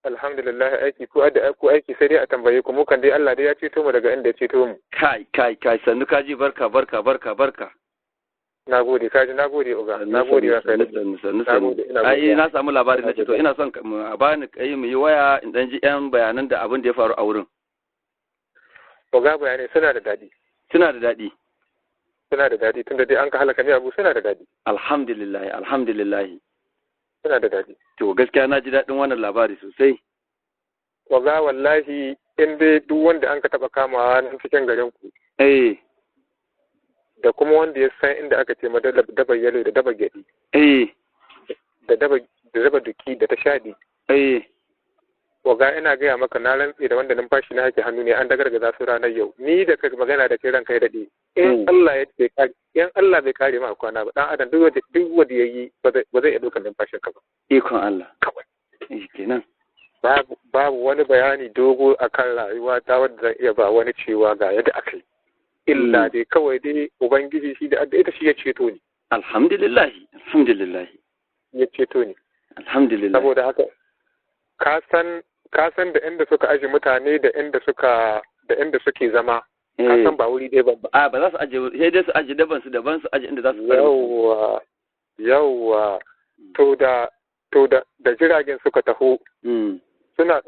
Alhamdulillah, aiki ko da ku aiki sai dai a tambaye ku, mu kan dai Allah dai ya ceto mu daga inda ya ceto mu. Kai kai kai, sannu kaji, barka barka barka barka. Nagode kaji, nagode oga, nagode wa kai. Sannu sannu sannu. Ai na samu labarin, nace to ina son a bani kai mu yi waya in dan ji yan bayanan da abin da ya faru a wurin. Oga, bayanai suna da daɗi. Suna da daɗi. Suna da daɗi, tunda dai an ka halaka miyagu, suna da daɗi. Alhamdulillah, alhamdulillah. Suna da daɗi. To gaskiya na ji daɗin wannan labari sosai. Oga, wallahi in dai duk wanda an ka taɓa kamawa nan cikin garin ku da kuma wanda ya san inda aka ce daba yalo da daba gyaɗi da daba duki da ta shaɗi. Oga, ina gaya maka, na rantse da wanda numfashi na yake hannu ne, an dagargaza su ranar yau. Ni da ka magana da kai, ranka ya daɗe, in Allah ya ce in Allah bai kare ma kwana ba, dan adam duk wanda yayi ba zai iya ɗaukar numfashin ka ba. Ikon Allah. Kawai. Eh kenan. Babu wani bayani dogo akan rayuwa ta wanda zan iya ba wani cewa ga yadda aka yi. Illa dai kawai dai Ubangiji shi da ita shi ya ceto ni. Alhamdulillah, alhamdulillah. Ya ceto ni. Alhamdulillah. Saboda haka ka san da inda suka aje mutane da inda suka da inda suke zama, ka san ba wuri ɗaya ba. A ba za su aje, sai dai su aje daban su daban, su aje inda za su tsare. Yawwa yawwa, to da jiragen suka taho, suna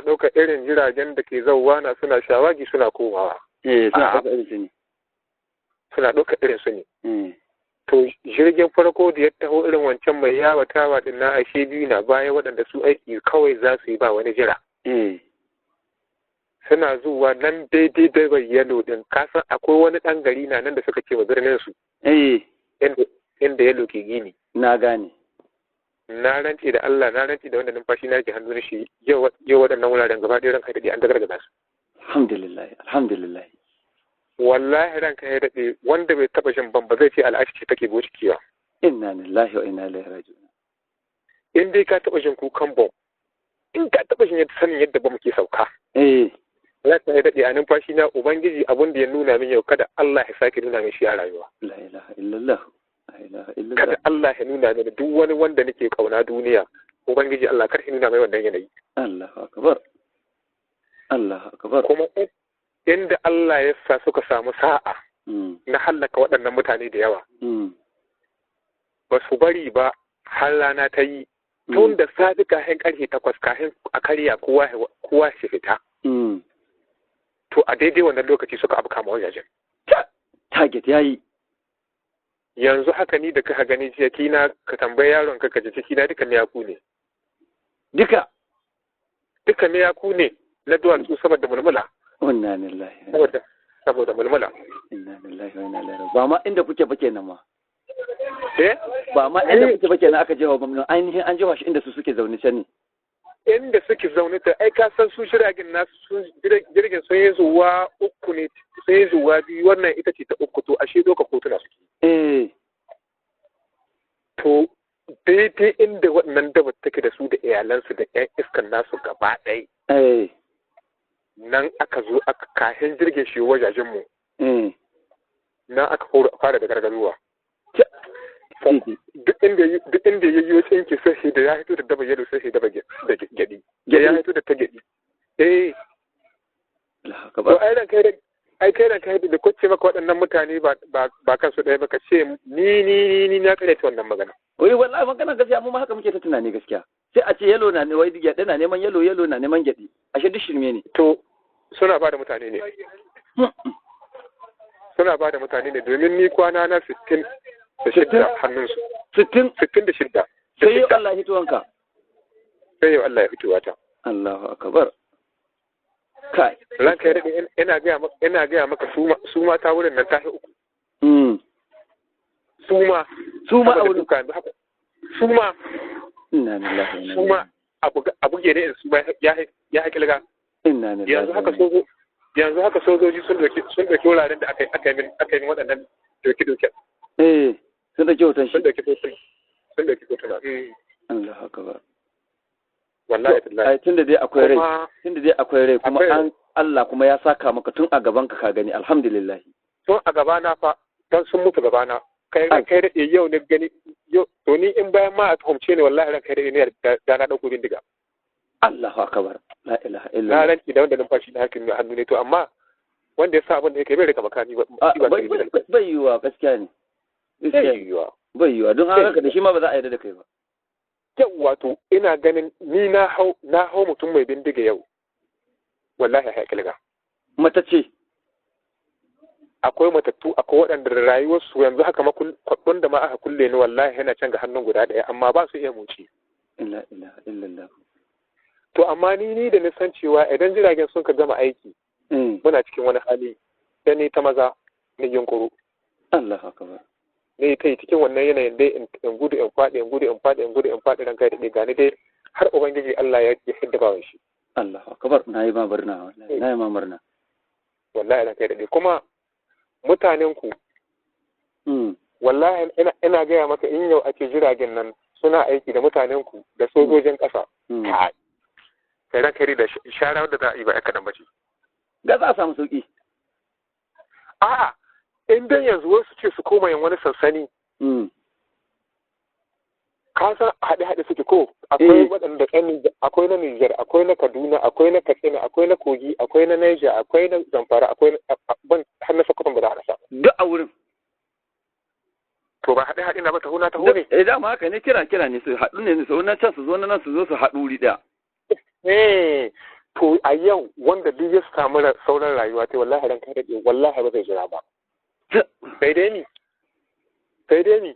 ɗaukar irin jiragen da ke zauwa na suna shawagi suna komawa. Eh, suna ɗaukar irin su ne. Suna ɗaukar irin su ne. To jirgin farko da ya taho irin wancan mai yawatawa din na, ashe biyu na baya waɗanda su aiki kawai za su yi, ba wani jira. Suna zuwa nan daidai dabar yalo din, kasan akwai wani ɗan gari na nan da suka ce wa birnin su. Inda yalo ke gini. Na gane. Na rantse da Allah, na rantse da wanda numfashi na ke hannu shi, yau waɗannan wuraren gaba ɗaya, ranka daɗe, an dagargaza su. Alhamdulillah, alhamdulillah. Wallahi ranka ya daɗe, wanda bai taɓa shan ban ba zai ce al'ashi ce take bocikewa. Inna lillahi wa inna ilaihi raji'un. In dai ka taɓa jin kukan bom, in ka taɓa jin sanin yadda bom ke sauka. Ranka ya daɗe, a numfashi na Ubangiji abin da ya nuna min yau, kada Allah ya sake nuna min shi a rayuwa. La ilaha illallah. La ilaha illallah. Kada Allah ya nuna mini duk wani wanda nake kauna duniya, Ubangiji Allah kar ya nuna mai wannan yanayi. Allahu akbar. Allahu akbar. Kuma inda Allah ya sa suka samu sa'a na hallaka waɗannan mutane da yawa, ba su bari ba har rana ta yi, tun da safe kahin karfe 8, kahin a karya kowa shi fita. To a daidai wannan lokaci suka abu kama wajajen. Target yayi. Yanzu haka ni da ka gani jiya kina, ka tambayi yaron ka ji, ciki na duka miyaku ne. Duka. Duka miyaku ne na duwatsu saboda mulmula. Inna lillahi. Saboda mulmula. Inna lillahi wa inna ilaihi raji'un. Ba ma inda kuke ba kenan ma. Eh? Ba ma inda kuke ba kenan aka jefa bam, ainihin an jefa shi inda su suke zaune can ne. Inda suke zaune ta, ai ka san su jiragen nasu sun jirgin sun yi zuwa uku ne, sun yi zuwa biyu, wannan ita ce ta uku, to ashe doka kotuna suke. To daidai inda waɗannan daba take da su da iyalansu da ƴan iskan nasu gaba ɗaya. Nan aka zo aka kahin jirgin shi wajajen mu. Nan aka fara da gargaruwa. Duk inda ya yi tsinki sai da ya hito da daba yalo, sai daba da gyaɗi. Da ya hito da ta gyaɗi. Eh. To ai ran kai da ai kai ran kai da kwace maka waɗannan mutane ba kansu ɗaya ba, ka ce ni na kare ta wannan magana. Wai wallahi magana gaskiya, mu ma haka muke ta tunani gaskiya. Sai a ce yalo na wai gyaɗe na neman yalo, yalo na neman gyaɗi. Ashe duk shirme ne. To suna ba da mutane ne. Suna ba da mutane ne, domin ni kwana na 66 hannunsu. 60? 66. Sai yau Allah ya fitowanka. Sai yau Allah ya fitowa ta. Allahu akbar. Kai. Ranka ya daɗe, ina gaya maka su ma ta wurin nan ta uku. Su ma. Su ma a wurin. Su ma. Inna lillahi wa inna Su ma a buge ne su ma ya haƙilga. Inna lillahi. Yanzu haka sojoji sun doki wuraren da aka yi waɗannan doki doki. Eh, sun dauki hoton shi. Sun dauki hotuna. Sun dauki hotuna. Allahu akbar. Wallahi tallahi. Ai tunda dai akwai rai, tunda dai akwai rai kuma an Allah kuma ya saka maka tun a gaban ka, ka gani, alhamdulillah. Tun a gabana fa, dan sun mutu gabana. Kai ran kai daɗe, yau ne gani yau, to ni in bayan ma a tuhumce ne, wallahi ran kai daɗe ne da na ɗauko bindiga. Allahu akbar, la ilaha Na illallah. rantsi da wanda numfashi na hakin hannu ne. To amma wanda ya sa abin da yake bai rika makami ba, shi ba criminal. Bai yiwuwa, gaskiya ne. Bai Gaskiya ne. yiwuwa. Bai yiwuwa, don haka da shi ma ba za a yarda da kai ba. Yau wato ina ganin ni na hau mutum mai bindiga yau, wallahi ya kilga. Mata ce. Akwai matattu, akwai waɗanda da rayuwarsu yanzu haka kwaɗon da ma aka kulle ni, wallahi yana can ga hannun guda ɗaya, amma ba su iya muci. La ilaha illallah. To amma ni da nisan cewa idan jiragen sun ka gama aiki, muna cikin wani hali, sai ni ta maza ni yunkuru. Allahu akbar. Ne ta yi cikin wannan yanayin dai, in gudu in faɗi, in gudu in faɗi, in gudu in faɗi, ran kai daɗe, gani dai har Ubangiji Allah ya hidda bawan shi. Allahu akbar, na yi ma murna, wallahi na yi ma murna. Wallahi ran kai daɗe, kuma mutanen ku, wallahi ina gaya maka, in yau ake jiragen nan suna aiki da mutanen ku da sojojin ƙasa, kai kai ran kai da shara da za a yi ba ya kaɗan bace. Ga za a samu sauki. A'a, in dai yanzu wasu ce su koma yin wani sansani, ka san haɗe-haɗe suke ko akwai waɗanda ɗan akwai na Nijar, akwai na Kaduna, akwai na Katsina, akwai na Kogi, akwai na Niger, akwai na Zamfara, akwai ban har na Sokoto ba za a rasa. Duk a wurin. To ba haɗe-haɗe na ba, taho na taho ne. Eh, dama haka ne, kira kira ne, su haɗu ne, su na can su zo na nan su zo su haɗu wuri ɗaya. Eh, to a yau wanda duk ya samu sauran rayuwa ta, wallahi ran kai daɗe, wallahi ba zai jira ba. Sai dai ni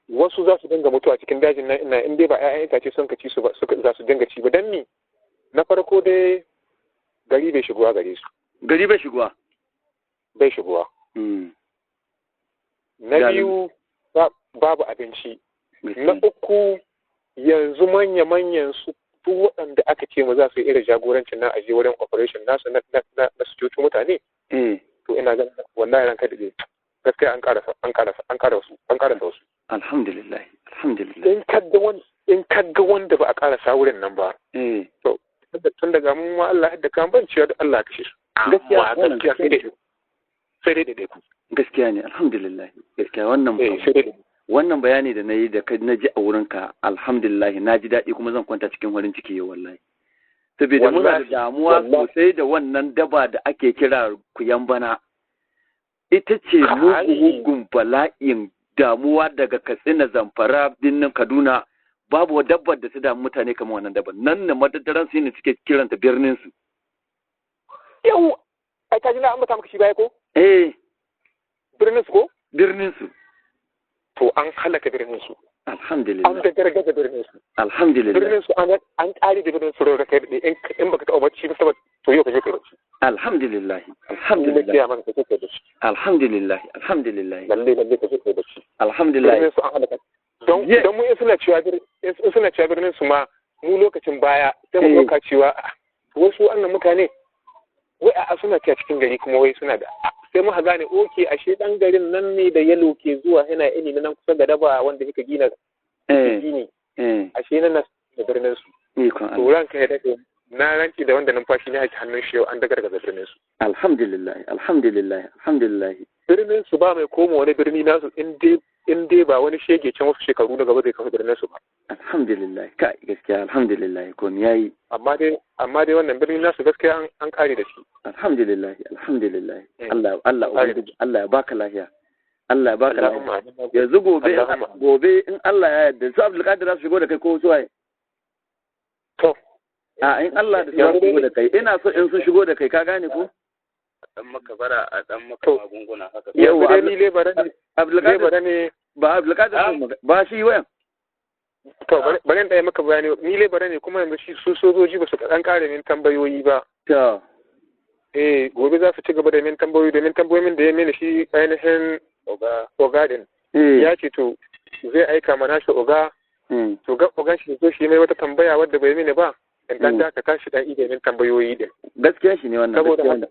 wasu za su dinga mutuwa cikin dajin nan, ina in dai ba 'ya'yan itace sun ka ci su ba, suka za su dinga ci ba. Dan ni na farko dai gari bai shigowa gare su. Gari bai shigowa. Bai shigowa. Na biyu, babu abinci. Na uku, yanzu manya-manyan su duk waɗanda aka ce mu za su yi irin jagorancin nan a je wurin operation nasu na su cuci mutane, to ina ganin wallahi ranka da gaskiya an karasa wasu. Alhamdulillah, alhamdulillah. In kaga wanda ba a karasa wurin nan ba, to tun daga mu ma Allah da kan ban ciya da Allah kashe su. Gaskiya. Gaskiya sai dai dai ku. Gaskiya ne, alhamdulillah, gaskiya wannan Sai dai. Wannan bayani da na yi da na ji a wurinka, alhamdulillah, na ji daɗi kuma zan kwanta cikin farin ciki yau wallahi, saboda muna da damuwa sosai da wannan daba da ake kira kuyan bana. Ita ce mugun bala'in damuwa daga Katsina, Zamfara, birnin Kaduna. Babu dabbar da ta damu mutane kamar wannan dabbar nan ne. Madaddaren su ne suke kiranta birnin su. Yau ai ka ji na ambata maka shi baya ko? Eh. Birnin su ko? Birnin su. To an halaka birnin su. Alhamdulillah. An da gargaza birnin su. Alhamdulillah. Birnin su an kare da birnin su da kai, in baka taɓa bacci ba saboda, to yau ka je kai bacci. Alhamdulillah, alhamdulillah. Ya maka, ka je kai bacci. Alhamdulillah, alhamdulillah. Lalle lalle ka je kai bacci. Alhamdulillah. Birnin su an halaka. Don mu in suna cewa birnin su ma, mu lokacin baya sai mu ɗauka cewa wasu wannan mutane wai a suna cewa cikin gari kuma wai suna da, sai muka gane okay, ashe dan garin nan ne da yalo ke zuwa yana ini nan kusa ga daba wanda kika gina gini, ashe nan na da birnin su. To ranka ya dade, na ranki da wanda numfashi ne ake hannun shi, yau an dagargaza birnin su. Alhamdulillah, alhamdulillah, alhamdulillah. Birnin su ba mai koma wani birni nasu in dai ba wani shege can wasu shekaru na gaba zai kafa birnin su ba. Alhamdulillah, kai gaskiya alhamdulillah, ko yayi. Amma dai wannan birnin nasu gaskiya an kare da shi. Alhamdulillah, alhamdulillah. Allah Allah, ubangiji Allah ya baka lafiya, Allah ya baka lafiya. Yanzu gobe gobe in Allah ya yarda, su Abdulkadir za su shigo da kai ko su waye? To. A in Allah da su shigo da kai, ina so in sun shigo da kai, ka gane ko? Dan maka bara a dan maka magunguna haka. Yau dai ni lebara ne. Abdulkadir ne. Ba Abdulkadir ba, shi wayan. To bari in ɗaya maka bayani, ni lebara ne, kuma yanzu shi su sojoji ba su ɗan kare min tambayoyi ba. To. Eh, gobe za su ci gaba da min tambayoyi, domin tambayoyin da ya mini shi ainihin oga din. Ya ce to zai aika mana shi oga. To ga ogan shi zo shi mai wata tambaya wadda bai mini ba. In dan da ka tashi dan ide min tambayoyi din. Gaskiya shi ne wannan.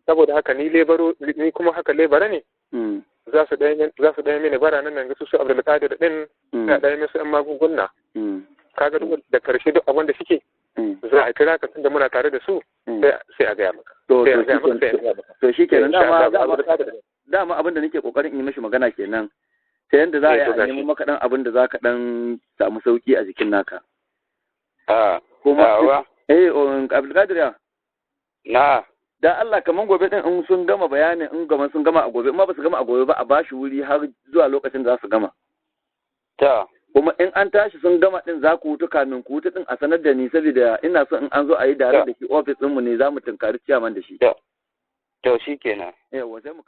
Saboda haka ni lebaro ni kuma haka lebara ne. Za su ɗaya mini bara nan ga su Abdulkadir din da ɗaya musu ɗan magunguna. Kaga duk da karshe duk abin da suke za a kira ka, tunda muna tare da su, sai a gaya maka. To Sai a gaya maka, sai a gaya maka. To shikenan, dama abin da nake kokarin in yi mishi magana kenan. Ta yanda za a yi a nemo maka dan abin da za ka dan samu sauki a jikin naka. A Kuma eh Abdulkadir ya. Na. Da Allah kaman gobe din in sun gama bayanin in gama sun gama a gobe, in ma ba su gama a gobe ba a bashi wuri har zuwa lokacin da za su gama. Ta. Kuma in an tashi sun gama din za ku hutu, kamin ku hutu din a sanar da ni, saboda ina so in an zo a yi dare da shi ofis ɗinmu ne za mu tunkari ciyaman da shi. To shikenan. Yawwa, sai mu